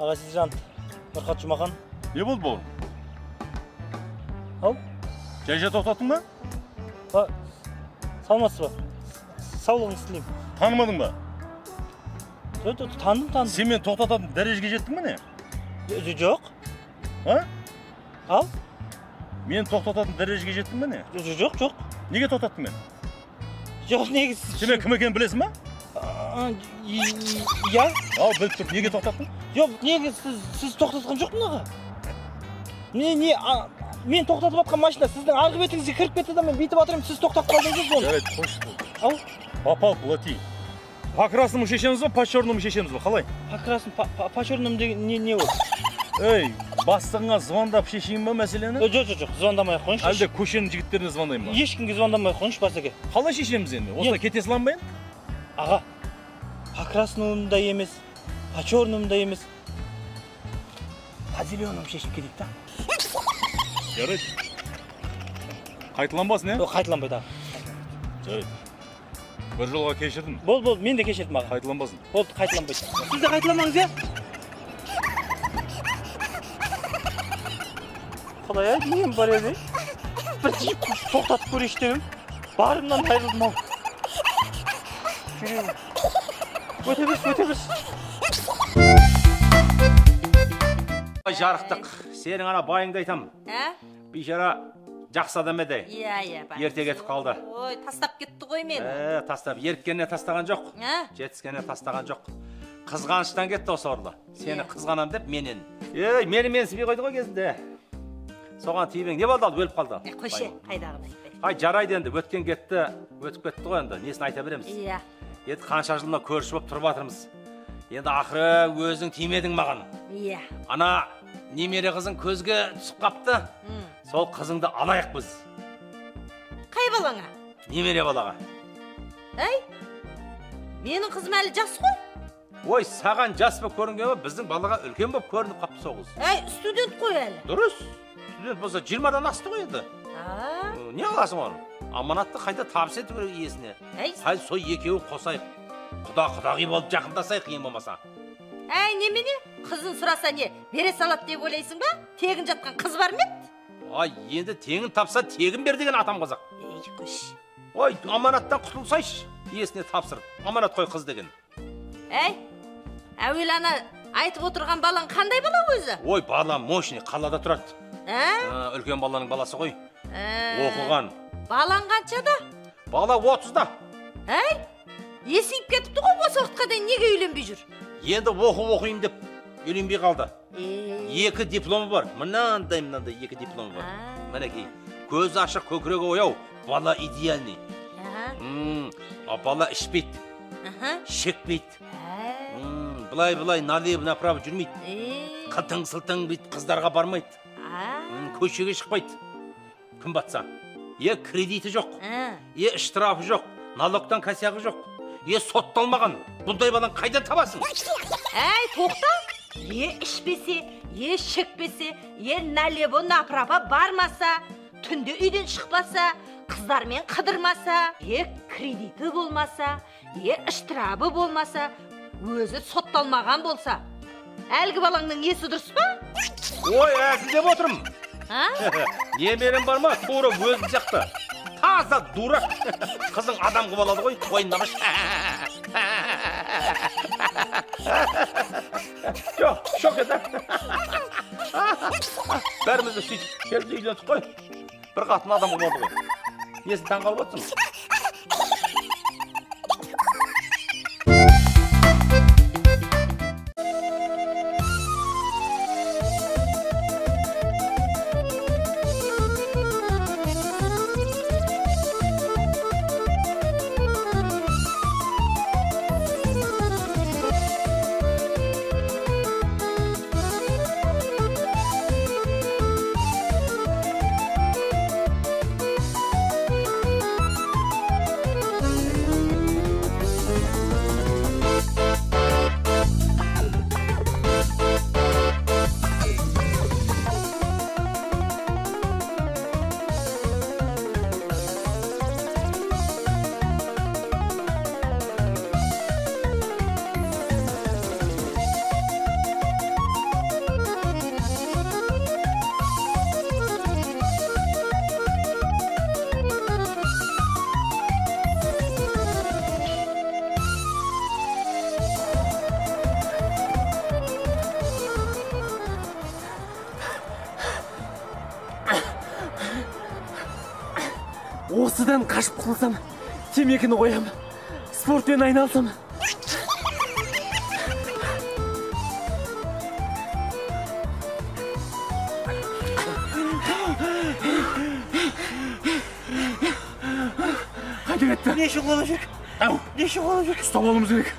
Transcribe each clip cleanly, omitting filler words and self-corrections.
Аға сержант Нұрхат Жұмахан. Не болды бауырым? Ау? Жай-жай тоқтаттың ба? Саламатсыз ба? Саулығыңызды тілеймін. Танымадың ба? Таныдым, таныдым. Сен мені тоқтататын дәрежеге жеттің бе не? Жоқ. А? Ал? Мені тоқтататын дәрежеге жеттің бе не? Жоқ, жоқ. Неге тоқтаттың мені? Жоқ, негізі. Сен мен кім екенін білесің ба? Иә. Ал, біліп тұрып, неге тоқтаттың? Жоқ, негізі сіз тоқтатқан жоқпын аға. Не, мен тоқтатып атқан машина сіздің арғы бетіңізге кіріп кетті да мен бүйтіп атырмын, сіз тоқтап қалдыңыз оны. Жарайды, қойшы. Ау? Попал, плати. По красному шешеміз ба, по черному шешеміз ба, қалай? По красному, по черному деген не ол? Ей, бастығыңа звондап шешейін ба мәселені? Жоқ, жоқ, жоқ, звондамай ақ қойыңызшы. Әлде көшенің жігіттеріне звондаймын ба? Ешкімге звондамай ақ қойыңызшы, басеке. Қалай шешеміз енді? Осылай кете салам ба енді? Аға, по красному да емес, по черному да емес, по зеленому шешіп кетейік та. Жарайды. Қайталанбасын, е? Жоқ, қайталанбайды аға. Жарайды. Бір жолға кешірдім. Болды, болды, мен де кешірдім аға. Қайталанбасын. Болды, қайталанбайды. Сіз де қайталамаңыз, е? Құдай-ай, нем бар еді? Бір джип тоқтатып көрейінші деп едім. Барымнан айырылдым ау. Жүрегім. Өте берші, өте берші. Жарықтық, сенің ана байыңды айтам. Ә? Бейшара жақсы адам еді. Иә, иә. Ерте кетіп қалды. Ой, тастап кетті ғой мені. Тастап, еріккеніне тастаған жоқ. Ә? Жетіскеніне тастаған жоқ. Қызғаныштан кетті осы орлы. Сені қызғанам деп менен. Ей, мені менсінбей қойды ғой кезінде. Соған тиіп ең, не болды ал, өліп қалды. Қойшы, қайдағыны айтпай. Ай, жарайды енді, өткен кетті, өтіп кетті ғой енді, несін айта береміз. Иә. Енді қанша жыл мына көрші болып тұрып жатырмыз. Енді ақыры өзің тимедің маған. Иә. Ана немере қызың көзге түсіп қапты. Сол қызыңды алайық біз. Қай балаңа? Немере балаға. Әй, менің қызым әлі жас қой. Ой, саған жас болып көрінген бе, біздің балаға үлкен болып көрініп қапты сол қыз. Әй, студент қой әлі. Дұрыс. Студент болса 20-дан асты ғой енді. Не аласың оны? Аманатты қайта табыс ету керек иесіне. Әй, Қай сол екеуін қосайық. Құда құдағи болып жақындасайық ең болмаса. Әй, немене? Қызын сұраса не, бере салады деп ойлайсың ба? Тегін жатқан қыз бар ма еді? Ай, енді теңін тапса тегін бер деген атам қазақ. Ей, қойшы. Ой, аманаттан құтылсайшы, иесіне тапсырып. Аманат қой қыз деген. Әй, әуелі ана айтып отырған балаң қандай бала өзі? Ой, бала мощный, қалада тұрады. Ә? Үлкен баланың баласы ғой. Оқыған. Балаң қаншада? Бала 30-да. Әй, есейіп кетіпті ғой осы уақытқа дейін неге үйленбей жүр? Енді оқу оқиын деп үйленбей қалды. Екі дипломы бар. Мынандай мынандай екі дипломы бар. Мінекей, көзі ашық, көкірегі ояу, бала идеальный. Бала ішпейді, шекпейді. Былай-былай налево направо жүрмейді. Қылтың-сылтың бүйтіп қыздарға бармайды. Көшеге шықпайды. Күн батса. Е кредиті жоқ, е штрафы жоқ, налогтан косяғы жоқ, е сотталмаған. Бұндай баланы қайдан табасың? Әй, тоқта! Е ішпесе, е шекпесе, е налево направо бармаса, түнде үйден шықпаса, қыздармен қыдырмаса, е кредиті болмаса, е штрафы болмаса, өзі сотталмаған болса, әлгі балаңның есі дұрыс па? Ой, әзілдеп отырмын. Немерем бар ма? Тура өзім сияқты. Таза дурак. Қызың адам қылып алады ғой, ойнамаш. Жоқ, шок еді. Бәріміз де сөйтіп келіп үйлендік қой. Бір қатын адам қылып алды ғой. Несін таңғалып отырсың? Осыдан қашып құтылсам, темекіні қоям, спортпен айналысам. Қайда кетті? Не үшін қуалап жүр? Ау! Не үшін қуалап жүр? Ұстап алуымыз керек.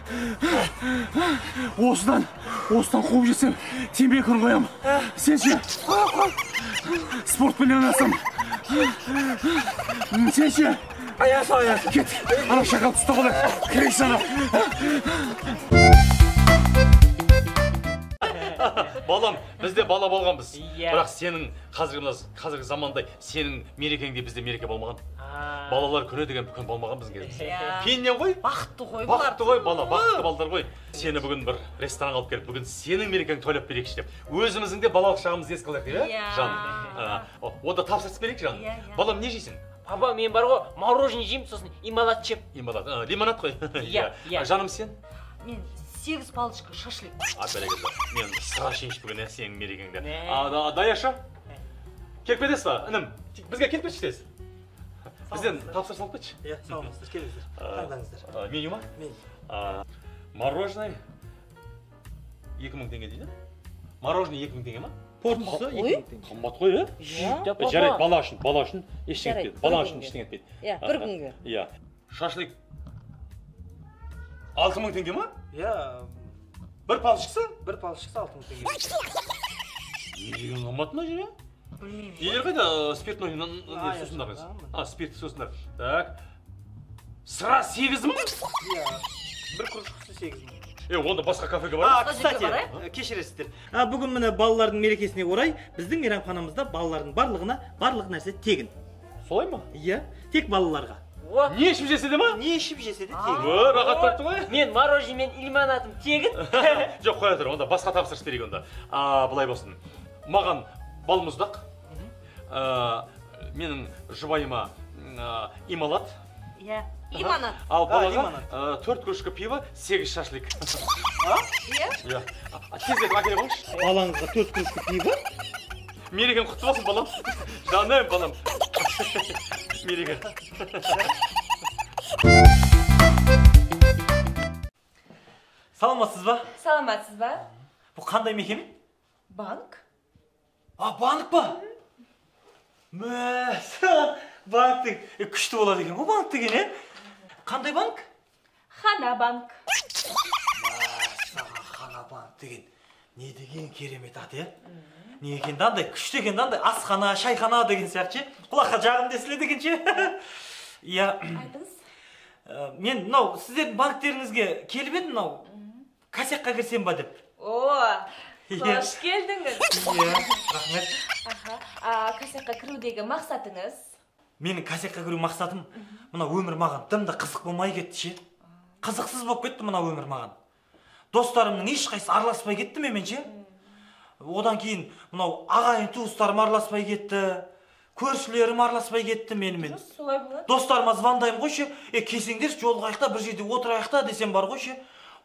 Осыдан қуып жесем, темекіні қоям. Сен ше? Спортпен айналысам. Сен ше? Аясы. Кет! Ана шақалды ұстап алайық. Кірейші ана. Балам, біз де бала болғанбыз. Бірақ сенің қазіргі замандай сенің мерекеңде бізде мереке болмаған. Балалар күні деген күн болмаған біздің кезімізде. Кейіннен ғой? Бақытты ғой бұлар. Бақытты ғой бала, бақытты балдар ғой. Сені бүгін бір ресторанға алып келіп, бүгін сенің мерекеңді тойлап берейікші деп. Өзіміздің де балалық шағымызды еске алайық деп, иә? Жаным. Онда тапсырыс берейік, жаным. Балам, не жейсің? Папа, мен бар ғой, мороженое жеймін, сосын лимонад жеп. Лимонад, лимонад қой. Иә, иә. Жаным, сен? Мен 8 палочка шашлык. А, бәрекелді. Мен сыра ішейінші бүгін, сенің мерекеңде. Даяшы, келіп кетесіз ба, інім? Бізге келіп кетші тез. Бізден тапсырыс алып кетші. Иә, саламатсыздар, келіңіздер. Таңдаңыздар. Меню ма? Меню. Мороженое 2000 теңге дейді. Мороженое 2000 теңге ма? Порциясы 2000 теңге. Қымбат қой, ә? Жарайды, бала үшін ештеңе етпейді. Бала үшін ештеңе етпейді. Иә, бір күнге. Иә. Шашлык 6000 теңге ма? Иә. Бір палочкасы? Бір палочкасы 6000 теңге. Не деген қымбат мына жер, ә? Білмеймін. Нелер қайда? Спиртной сусындар. А, спирт сусындар. Так. Сыра 8000? Иә. Бір кружкасы 8000. Онда басқа кафеге барайық. Кстати, кешіресіздер. Бүгін міне балалардың мерекесіне орай біздің мейрамханамызда балалардың барлығына барлық нәрсе тегін. Солай ма? Иә, тек балаларға. Не ішіп жесе де ма? Не ішіп жесе де тегін. О, рахат тапты ғой. Мен мороженое мен лимонадым тегін. Жоқ, қоя тұр, онда басқа тапсырыс берейік онда. Былай болсын. Маған балмұздақ, менің жұбайыма ималат. Иә, лимонад. Ал балаға 4 кружка пиво, 8 шашлык. Иә? Иә. Тездетіп әкеле қойыңызшы. Балаңызға 4 кружка пиво? Мерекең құтты болсын, балам. Жаным, балам. Мереке. Саламатсыз ба? Саламатсыз ба? Бұл қандай мекеме? Банк. А, банк па? Мәссаған, банктің күшті болады екен ғой, банк деген, е? Қандай банк? Хана банк. Мәссаған, Хана банк деген не деген керемет ат, е? Не екен да андай, күшті екен да андай, асхана, шайхана деген сияқты ше? Құлаққа жағымды естіледі екен ше? Иә. Айтыңыз. Мен мынау сіздердің банктеріңізге келіп едім, мынау косякқа кірсем ба деп. О, қош келдіңіз. Иә, рахмет. Аха, косякқа кірудегі мақсатыңыз? Менің косякқа кіру мақсатым, мына өмір маған дым да қызық болмай кетті ше. Қызықсыз болып кетті мына өмір маған. Достарымның ешқайсысы араласпай кетті менімен ше. Одан кейін мынау ағайын туыстарым араласпай кетті, көршілерім араласпай кетті менімен. Дұрыс, солай болады. Достарыма звондаймын ғой ше, келсеңдерші, жолығайық та, бір жерде отырайық та десем бар ғой ше.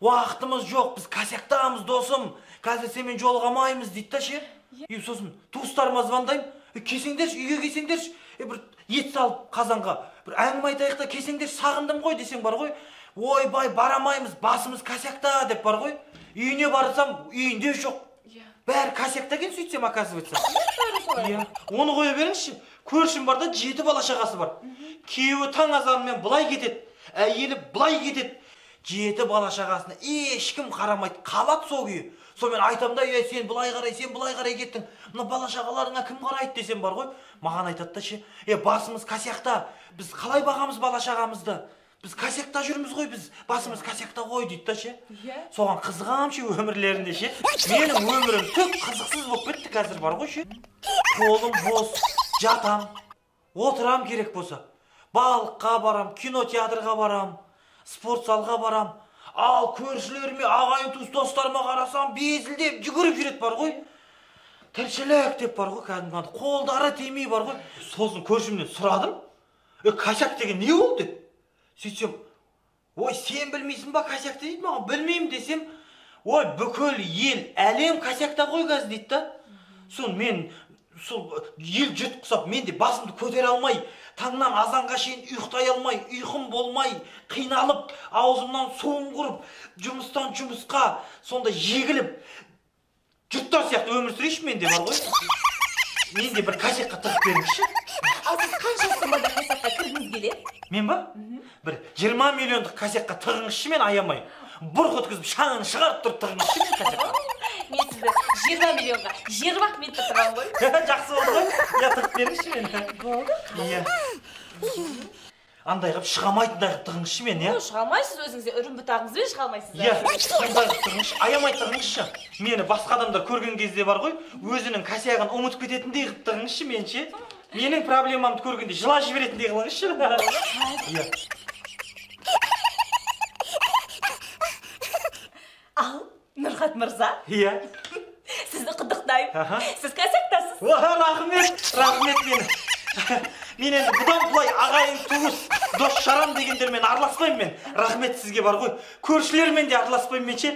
Уақытымыз жоқ, біз косяктамыз, досым, қазір сенімен жолығамаймыз дейді да ше. И сосын туыстарыма звондаймын, келсеңдерші, үйге келсеңдерші, бір ет салып қазанға, бір әңгіме айтайық та, келсеңдерші, сағындым ғой десең бар ғой. Ойбай, барамаймыз, басымыз косякта деп бар ғой. Үйіне барсам, үйінде жоқ. Бәрі косякта екен сөйтсем, оказывается. Иә. Оны қоя беріңізші. Көршім бар да, 7 бала шағасы бар. Күйеуі таң азанымен былай кетеді, әйелі былай кетеді. 7 бала шағасына ешкім қарамайды, қалады сол күйі. Сонымен айтам да, сен былай қарай, сен былай қарай кеттің. Мына бала шағаларыңа кім қарайды десем бар ғой. Маған айтады да ше, басымыз косякта, біз қалай бағамыз бала шағамызды? Біз косякта жүрміз ғой, біз басымыз косякта ғой дейді да ше. Соған қызығам ше өмірлерінде ше. Менің өмірім түк қызықсыз болып кетті қазір бар ғой ше. Қолым бос, жатам, отырам керек болса. Балыққа барам, кинотеатрға барам, спорт залға барам. Ал көршілеріме, ағайын туыс достарыма қарасам, безілдеп жүгіріп жүреді бар ғой. Тіршілік деп бар ғой, кәдімгі қолдары тимей бар ғой. Сосын көршімнен сұрадым, косяк деген не ол деп. Сөйтсем, ой, сен білмейсің ба косякты дейді маған, білмеймін десем, ой, бүкіл ел, әлем косякта ғой қазір дейді да. Соны мен Сол ел жұрт құсап, мен де басымды көтере алмай, таңнан азанға шейін ұйықтай алмай, ұйқым болмай, қиналып, аузымнан суым құрып, жұмыстан жұмысқа сонда жегіліп, жұрттар сияқты өмір сүрейінші мен де бар ғой. Мен де бір косякқа тығып беріңізші. Ал сіз қанша сомада косякқа кіргіңіз келеді? Мен ба? Бір 20 миллиондық косякқа тығыңызшы мен аямай. Бұрқ өткізіп, шаңын шығарып тұрып тығыңызшы мен косякқа. Мен сізді 20 миллионға 20 минутта тығамын ғой. Жақсы болды ғой. Я тығып беріңізші мені. Болды. Иә. Андай қылып шыға алмайтындай қылып тығыңызшы мен, иә? Шыға алмайсыз, өзіңізде үрім бұтағыңызбен шыға алмайсыз. Иә, сондай қылып тығыңызшы, аямай тығыңызшы. Мені басқа адамдар көрген кезде бар ғой, өзінің косягын ұмытып кететіндей қылып тығыңызшы мен ше. Менің проблемамды көргенде жылап жіберетіндей қылыңызшы. Иә. Ал, Нұрхат мырза. Иә. Сізді құттықтаймын. Сіз косяктасыз. Рахмет, рахмет мені. Мен енді бұдан былай ағайын туыс, дос жаран дегендермен араласпаймын мен. Рахмет сізге бар ғой. Көршілермен де араласпаймын мен ше.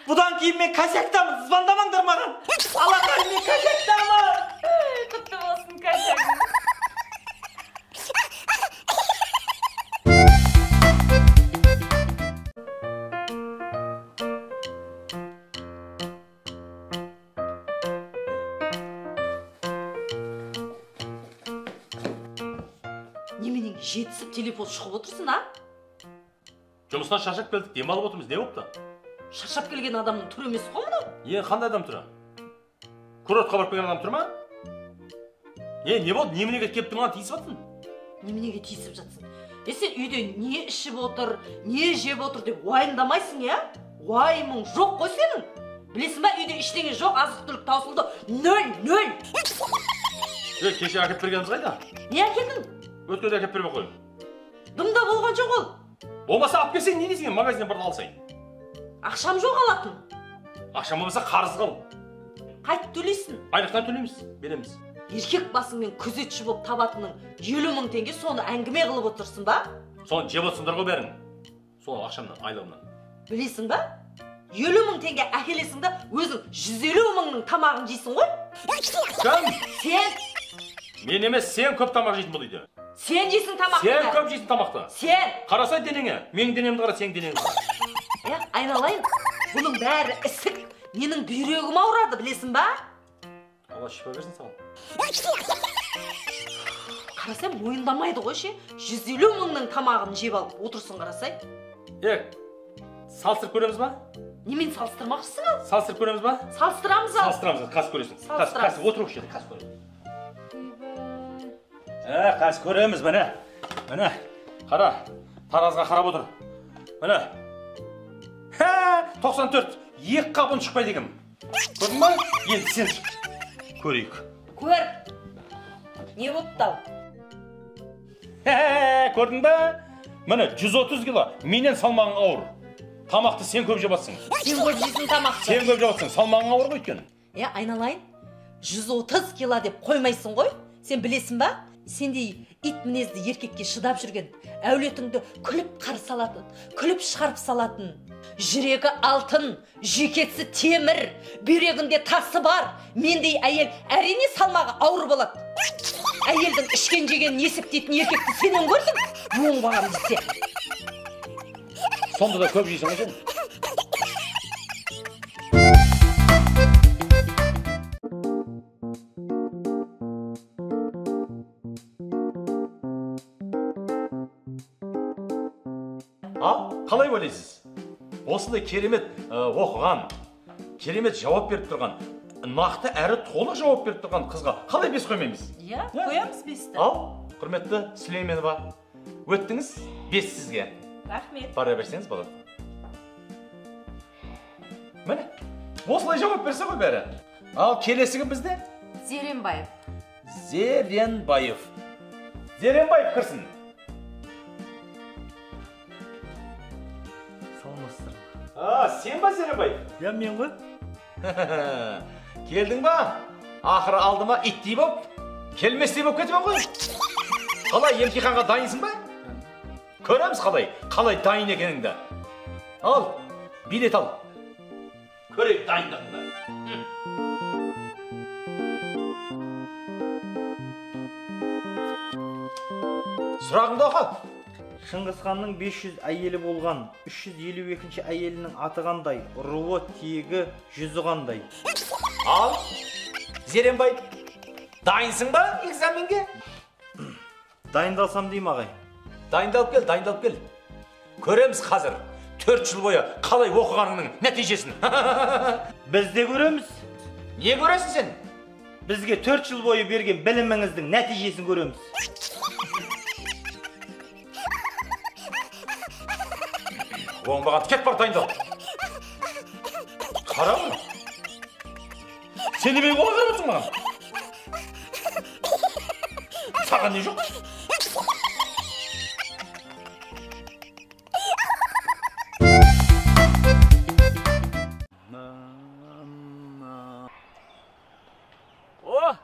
Бұдан кейін мен косяктамын, звондамаңдар маған. Алақай, мен косяктамын. Құтты болсын косягың. Неменең жетісіп телефон шұқып отырсың, а? Жұмыстан шаршап келдік, демалып отырмыз, не болыпты? Шаршап келген адамның түрі емес қой мынау. Е, қандай адам түрі? Курортқа барып келген адам түрі ма? Е, не болды? Неменеге келіп маған тиісіп жатсың? Неменеге тиісіп жатсың? Е, сен үйде не ішіп отыр, не жеп отыр деп уайымдамайсың, иә? Уайымың жоқ қой сенің. Білесің ба, үйде ештеңе жоқ, азық-түлік таусылды. 0-0. Е, кеше әкеліп бергеніміз қайда? Не әкелдің? Өткенде әкеліп бермей қойдым. Дымда болған жоқ ол. Болмаса алып келсең, не дейсің, магазиннен барып алсайын. Ақшам жоқ алатын. Ақшам болмаса қарыз қыл. Қайтып төлейсің? Айлықтан төлейміз, береміз. Еркек басыңмен күзетші болып табатының 50 000 теңге, соны әңгіме қылып отырсың ба? Соны жеп отырсыңдар ғой бәрін. Сол ақшамнан, айлығымнан. Білесің ба? 50 000 теңге әкелесің да, өзің 150 000-ның тамағын жейсің ғой. Кім? Сен. Мен емес, сен көп тамақ жейтін бұл үйде. Сен жейсің тамақты. Сен көп жейсің тамақты. Сен. Қарасай денеңе, менің денемді қара, сенің денеңді қара. Е, айналайын, бұның бәрі ісік, менің бүйрегім ауырады, білесің ба? Алла шипа берсін саған. Қарасай, мойындамайды ғой ше, 150 000-ның тамағын жеп алып отырсың қарасай. Е, салыстырып көреміз ба? Немен салыстырмақшысың ал? Салыстырып көреміз ба? Салыстырамыз ал. Салыстырамыз, қазір көресің. Қазір отыр осы жерде, қазір көреміз. Қазір көреміз, міне. Міне, қара, таразға қарап отыр. Міне. 94, 2 қап ұн шықпайды екен. Көрдің ба? Енді сен шық. Көрейік. Көр. Не болыпты ал? Көрдің ба? Міне, 130 кило. Менен салмағың ауыр. Тамақты сен көп жеп жатсың. Сен көп жейсің тамақты. Сен көп жеп жатсың. Салмағың ауыр ғой өйткені. Е, айналайын, 130 кило деп қоймайсың ғой. Сен білесің ба? Сендей ит мінезді еркекке шыдап жүрген, әулетіңді күліп қарсы алатын, күліп шығарып салатын, жүрегі алтын, жүйкесі темір, бүйрегінде тасы бар, мендей әйел әрине салмағы ауыр болады. Әйелдің ішкен жегенін есептейтін еркекті сенен көрдім, оңбаған десе. Сонда да көп жейсің ғой сен. Ал, қалай ойлайсыз? Осындай керемет оқыған, керемет жауап беріп тұрған, нақты әрі толық жауап беріп тұрған қызға қалай 5 қоймаймыз? Иә, қоямыз 5-ті. Ал, құрметті Сүлейменова, өттіңіз 5 сізге. Рахмет. Бара берсеңіз болады. Міне, осылай жауап берсе ғой бәрі. Ал, келесі кім бізде? Зеренбаев. Зеренбаев. Зеренбаев кірсін. Саламатсыздар. А, сен ба Зеренбаев? Иә, мен ғой. Келдің ба? Ақыры алдыма иттей боп, келместей боп кетіп ғой. Қалай, емтиханға дайынсың ба? Көреміз қалай, қалай дайын екеніңді. Ал, билет ал. Көрейік дайындығыңды. Сұрағыңды оқы. Шыңғыс ханның 500 әйелі болған, 352-ші әйелінің аты қандай, руы, тегі, жүзі қандай? Ал, Зеренбай, дайынсың ба экзаменге? Дайындалсам деймін, ағай. Дайындалып кел, дайындалып кел. Көреміз қазір 4 жыл бойы қалай оқығаныңның нәтижесін. Біз де көреміз. Не көресің сен? Бізге 4 жыл бойы берген біліміңіздің нәтижесін көреміз. Оңбаған, кет бар, дайындал. Қара мұны. Сен немен қолға қарап отырсың маған? Саған не жоқ? О,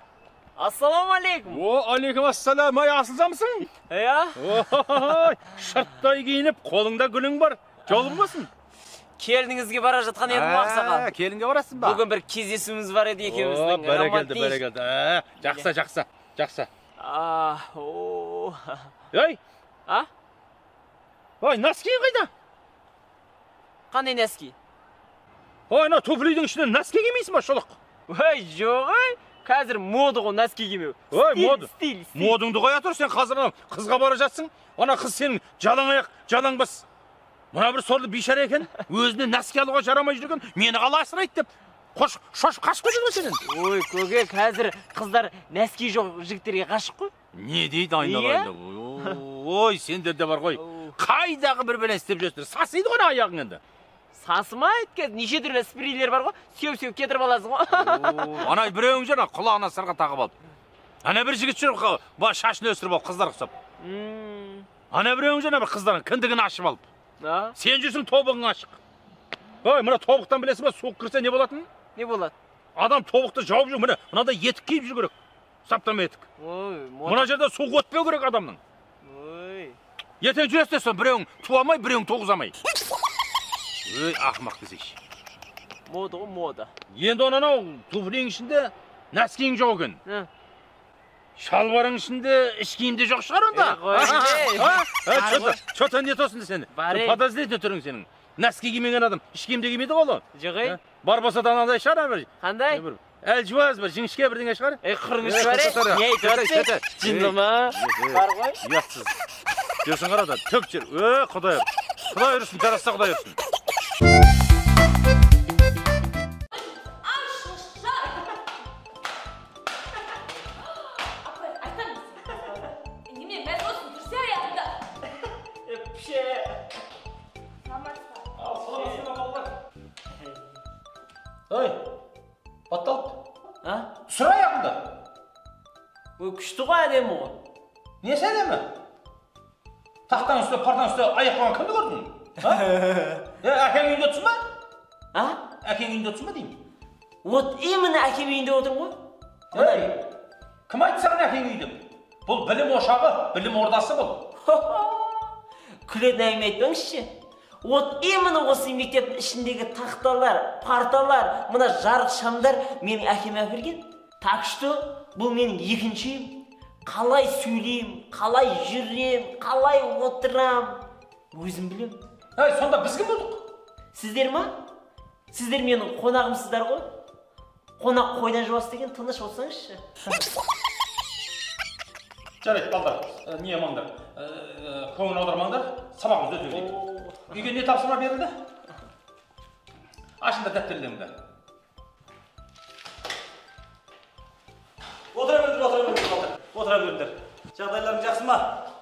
ассалаумағалейкум. О, алейкум ассалам. Ай, асылжансың? Иә. Ой, шырттай киініп, қолыңда гүлің бар. Жолың болсын. Келініңізге бара жатқан едім, ақсақал. Келінге барасың ба? Бүгін бір кездесуіміз бар еді екеуміздің. Бәрекелді, бәрекелді. Жақсы, жақсы, жақсы. Ей! А? Ой, носкиің қайда? Қандай носки? Ой, ана туфлидің ішінен носки кимейсің ба, шолақ? Ой, жоқ, ой. Қазір мода ғой носки кимеу. Ой, мода. Стиль, стиль. Модыңды қоя тұр, сен қазір қызға бара жатсың. Ана қыз сенің жалаң аяқ, жалаң бас. Мына бір сорлы бейшара екен, өзіне носки алуға жарамай жүрген, мені қалай асырайды деп шошып қашып кетеді ғой сенен. Ой, көке, қазір қыздар носки жоқ жігіттерге ғашық қой. Не дейді айналайын? Ой, сендер де бар ғой. Қайдағы бір бәле істеп жүрсіңдер? Сасиды ғой аяғың енді. Сасымайды, қазір неше түрлі спрейлер бар ғой, сеуіп-сеуіп кетіріп аласың ғой. Ана біреуің жүр, құлағына сырға тағып алып. Ана бір жігіт жүр, шашын өсіріп алып, қыздар ұқсап. Ана біреуің жүр, бір қыздардың кіндігін ашып алып. Сен жүрсің тобығың ашық. Ой, мына тобықтан білесің ба, суық кірсе не болатынын? Не болады? Адам тобықты жауып жүр, міне, мынадай етік киіп жүру керек. Саптама етік. Ой, мына жерде суық өтпеу керек адамның. Ой. Ертең жүресің соң біреуің туамай, біреуің туғызамай. Ой, ақымақ десейші. Мода ғой, мода. Енді оны анау туфлиің ішінде носкиің жоқ екен. Шалбарың ішінде іш киім де жоқ шығар онда. Чё-то не тосын сені. Подозрительно түрің сенің. Носки кимеген адам іш киім де кимейді ғой ол. Жоқ, ей. Бар болса да анандай шығар бір. Қандай? Әлжуаз бір, жіңішке бірдеңе шығар. Ей, құрыңыш бар, ей. Не айтып жатсың? Жынды ма? Бар ғой. Ұятсыз. Жүрсің қара да, төк жер. Ө, Құдай. Құдай ұрсын, жарасса Құдай ұрсын. Ой, батталып. Түсір аяғыңды. Ой, күшті ғой, әдемі ғой. Несі әдемі? Тақтаның үстіне, партаның үстіне аяқ қойған кімді көрдің? Әкең үйінде отырсың ба? А? Әкең үйінде отырсың ба деймін? Вот именно әкем үйінде отырмын ғой. Ей, кім айтты саған әкең үйі деп? Бұл білім ошағы, білім ордасы бұл. Күлетін әңгіме айтпаңызшы. Вот именно осы мектептің ішіндегі тақталар, парталар, мына жарық шамдар менің әкеме әперген. Так что бұл менің екінші үйім. Қалай сөйлеймін, қалай жүрем, қалай отырам, өзім білем. Ей, сонда біз кім болдық? Сіздер ма? Сіздер менің қонағымсыздар ғой. Қонақ қойдан жуас деген, тыныш болсаңызшы. Жарайды, балдар, не амаңдар, көңіл аудармаңдар, сабағымызды өте берейік. Үйге не тапсырма берілді? Ашыңдар дәптерлеріңді. Отыра беріңдер, отыра беріңдер, балдар. Отыра беріңдер. Жағдайларың жақсы ма?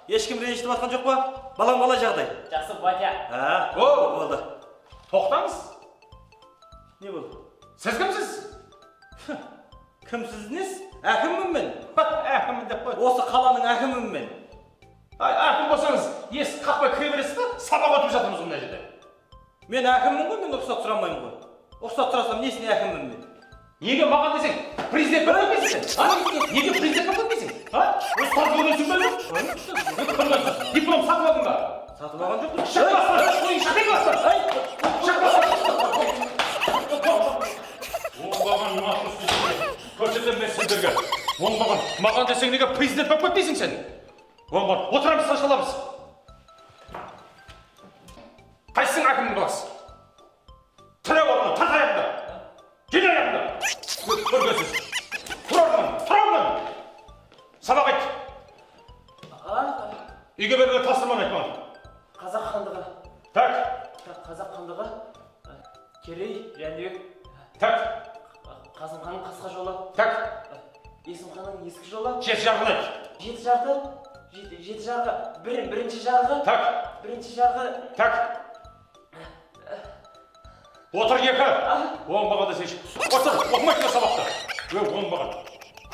Ешкім ренжітіп жатқан жоқ па? Балам қалай жағдай? Жақсы, батя. О, болды. Тоқтаңыз. Не болды? Сіз кімсіз? Кімсіз несі? Әкіммін мен. Әкіммін деп қой. Осы қаланың әкімімін мен. Ай, әкім болсаңыз, есік қақпай кіре бересіз ба? Сабақ өтіп жатырмыз мына жерде. Мен әкіммін ғой, мен рұқсат сұрамаймын ғой. Рұқсат сұрасам несіне әкіммін мен? Неге маған десең, президент болып кетпейсің сен? Неге президент болып кетпейсің? А? Ұстаз көрінесің бе? Диплом сатып алдың ба? Сатып алған жоқпын. Шық класстан! Шық класстан! Шық класстан! Оңбаған көрсетемін мен сендерге. Оңбаған, маған десең неге президент болып кетпейсің сен? Оңбаған. Отырамыз, тынышталамыз. Қайсың әкімнің баласы? Тіре орнына, тарт аяғыңды. Жел аяғыңды. Көргенсіз. Тұр орнынан, тұр орнынан. Сабақ айт. Үйге берілген тапсырманы айт маған. Қазақ хандығы. Так. Қазақ хандығы. Керей, Жәнібек. Так. Қасым ханның қасқа жолы. Так. Есім ханның ескі жолы. Жеті жарғыны айт. Жеті жарғы. Жеті жарғы. Бірінші жарғы. Так. Бірінші жарғы. Так. Отыр екі. Оңбаған десеңші. Отыр, оқымайсың ба сабақты? Оңбаған.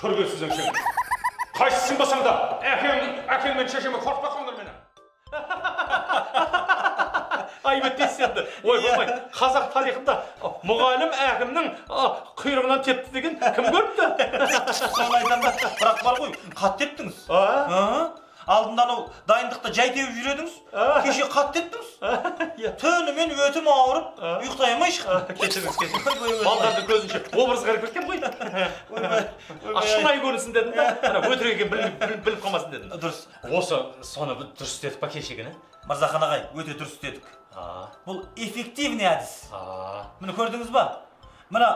Көргенсіз өңшең. Қайсысың болсаң да, әкең мен шешеме қорқытпай қойыңдар мені. Айып етпейсіз енді. Ой, болмайды. Қазақ тарихында мұғалім әкімнің құйрығынан тепті деген кім көріпті? Соны айтам да, бірақ бар ғой, қатты тептіңіз. Алдында анау дайындықта жай теуіп жүредіңіз, кеше қатты тептіңіз. Түнімен өтім ауырып, ұйықтай алмай шықтым. Кешіріңіз, кешіріңіз. Балдардың көзінше образға кіріп кеткен ғой. Шынайы көрінсін дедім да, өтірік екенін біліп қалмасын дедім. Дұрыс. Осы соны дұрыс істедік па кешегіні? Мырзахан ағай, өте дұрыс істедік. Бұл эффективный әдіс. Міне көрдіңіз ба? Мына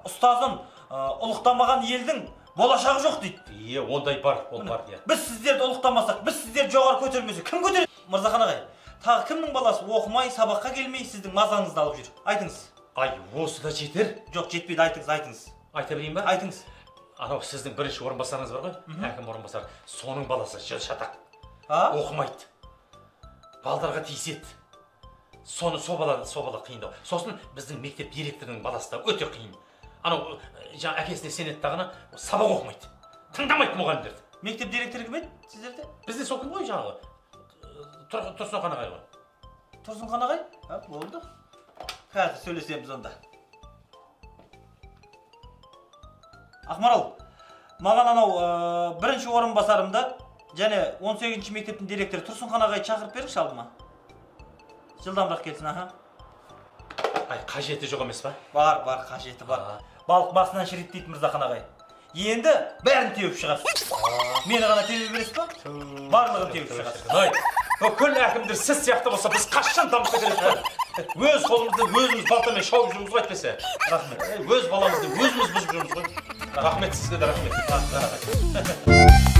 ұстазын ұлықтамаған елдің болашағы жоқ дейді. Е, ондай бар, ол бар, иә. Біз сіздерді ұлықтамасақ, біз сіздерді жоғары көтермесек, кім көтереді? Мырзахан ағай, тағы кімнің баласы оқымай, сабаққа келмей, сіздің мазаңызды алып жүр? Айтыңыз. Ай, осы да жетер. Жоқ, жетпейді, айтыңыз, айтыңыз. Айта берейін ба? Айтыңыз. Анау сіздің бірінші орынбасарыңыз бар ғой, әкім орынбасары, соның баласы шатақ. Оқымайды. Балдарға тиіседі. Соны сол бала қиындау. Сосын біздің мектеп директорының баласы да өте қиын. Анау жаңа әкесіне сенеді дағыны, сабақ оқымайды. Тыңдамайды мұғалімдерді. Мектеп директоры кім еді сіздерде? Бізде сол кім ғой жаңағы? Тұрсынхан ағай ғой. Тұрсынхан ағай? Болды. Қазір сөйлесеміз онда. Ақмарал, маған анау бірінші орынбасарымды және 18-ші мектептің директоры Тұрсынхан ағайды шақырып беріңізші алдыма. Жылдамырақ келсін, аха. Ай, қажеті жоқ емес па? Бар, бар, қажеті бар. Балық басынан шіриді дейді Мырзахан ағай. Енді бәрін теуіп шығасыз. Мені ғана теуе бересіз ба? Барлығын теуіп шығасыз. Ай, бүкіл әкімдер сіз сияқты болса, біз қашан дамып кетер едік? Өз қолымызды өзіміз балтамен шауып жүрміз ғой әйтпесе. Рахмет. Өз баламызды өзіміз бұзып жүрміз ғой. Рахмет сізге де, рахмет. Рахмет.